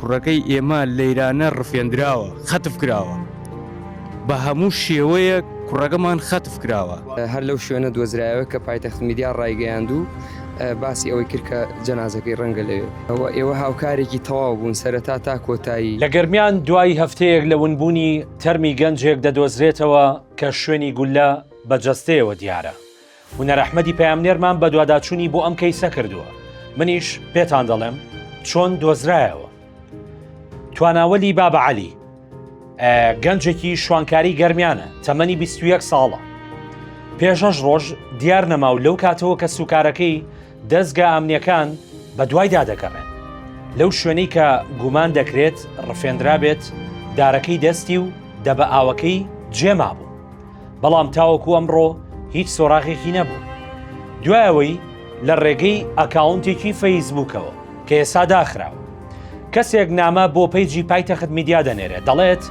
کوڕەکەی ئێمە لەیرانە ڕفێندراوە، خەتف کراوە. بە هەموو شێوەیەک کوڕەکەمان خەتف کراوە. هەر لەو شوێنە دۆزرایەوە کە پایتەخت میدیا ڕایگەیاند و باسی ئەوەی کرد کە جەنازەکەی ڕەنگە لەوێ و ئێوە هاوکارێکی تەواو بوون سەرەتا تا کۆتایی. لە گەرمیان دوای هەفتەیەک لە ونبوونی تەرمی گەنجێک دەدۆزرێتەوە کە شوێنی گوللە بە جەستەیەوە دیارە. هونەر ئەحمەدی پەیامنێرمان بەدواداچوونی بۆ ئەم کەیسە کردووە، منیش پێتان دەڵێم چۆن دۆزرایەوە. تواناوەلی بابە عەلی گەنجێکی شوانکاری گەرمیانە تەمەنی 21 ساڵە. پێشەش ڕۆژ دیار نەما و لەو کاتەوە کە سوکارەکەی دەستگا ئەمنیەکان بە دوایدا دەگەڕێن. لەو شوێنەی کە گومان دەکرێت ڕفێندرابێت دارەکەی دەستی و دەبە ئاوەکەی جێمابوو. بەڵام تاوەکو ئەمڕۆ هیچ سۆراغێکی نەبوو. دوای ئەوەی لە ڕێگەی ئەکاونتێکی فەیسبووکەوە کە ئێستا داخراوە کەسێک نامە بۆ پەیجی پایتەخت میدیا دەنێرێت دەڵێت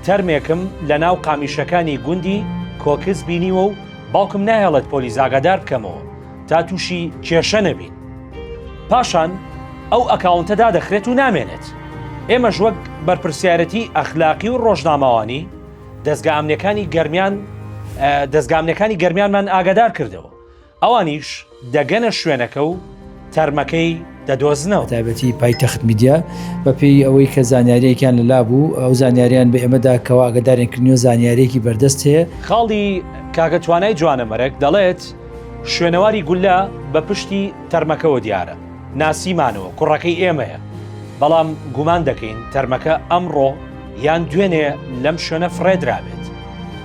تەرمێکم لە ناو قامیشەکانی گوندی کۆکس بینیوە و باوکم ناهێڵێت پۆلیس ئاگادار بکەمەوە تا تووشی کێشە نەبین. پاشان ئەو ئەکاونتە دادەخرێت و نامێنێت. ئێمەش وەک بەرپرسیارەتی ئەخلاقی و ڕۆژنامەوانی دەزگا ئەمنیەکانی گەرمیان دەزگا ئەمنیەکانی گەرمیانمان ئاگادار کردەوە ئەوانیش دەگەنە شوێنەکە و تەرمەکەی دەدۆزنەوە. تایبەتی پایتەخت میدیا بەپێی ئەوەی کە زانیارییەکیان لەلا بوو ئەو زانیاریان بە ئێمە دا کەوا ئاگاداریان کردنەوە زانیارییەکی بەردەست هەیە. خاڵی کاکە توانای جوانەمەرگ دەڵێت، شوێنەواری گوللە بە پشتی تەرمەکەوە دیارە، ناسیمانەوە کوڕەکەی ئێمەیە، بەڵام گومان دەکەین تەرمەکە ئەمڕۆ یان دوێنێ لەم شوێنە فڕێدرابێت،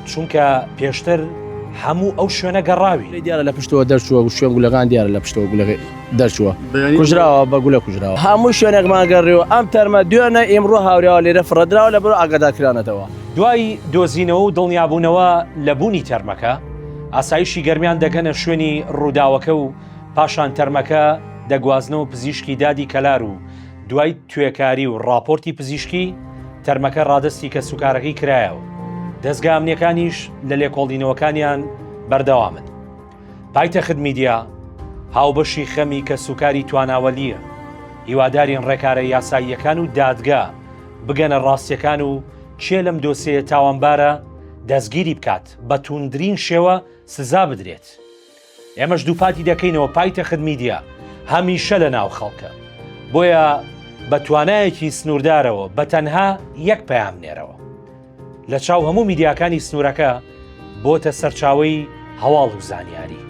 چونکە پێشتر هەموو ئەو شوێنە گەڕاوین. دیارە لە پشتەوە دەرچووە و شوێن گولەکان دیارە لە پشتەوە گولەکەی دەرچووە کوژراوە بە گولە کوژراوە. هەموو شوێنێکمان گەڕیوە ئەم تەرمە دوێنێ ئیمڕۆ هاوریاوە لێرە فڕێدراوە لەبەر ئاگادار کرانەتەوە. دوای دۆزینەوە و دڵنیابوونەوە لە بوونی تەرمەکە، ئاسایشی گەرمیان دەگەنە شوێنی ڕووداوەکە و پاشان تەرمەکە دەگوازنەوە پزیشکی دادی کەلار و دوای توێکاری و ڕاپۆرتی پزیشکی، تەرمەکە ڕادەستی کەسوکارەکەی کرایەوە. دەزگا ئەمنییەکانیش لە لێکۆڵینەوەکانیان بەردەوامن. پایتەخت میدیا هاوبەشی خەمی کەسوکاری تواناوەلییە، هیوادارین ڕێکارە یاساییەکان و دادگا بگەنە ڕاستییەکان و کێ لەم دۆسێیە تاوانبارە دەستگیری بکات، بە توندرین شێوە سزا بدرێت. ئێمەش دووپاتی دەکەینەوە پایتەخت میدیا هەمیشە لە ناو خەڵکە بۆیە بە توانایەکی سنووردارەوە بە تەنها یەک پەیامنێرەوە لە چاو هەموو میدیاکانی سنوورەکە بۆتە سەرچاوەی هەواڵ و زانیاری.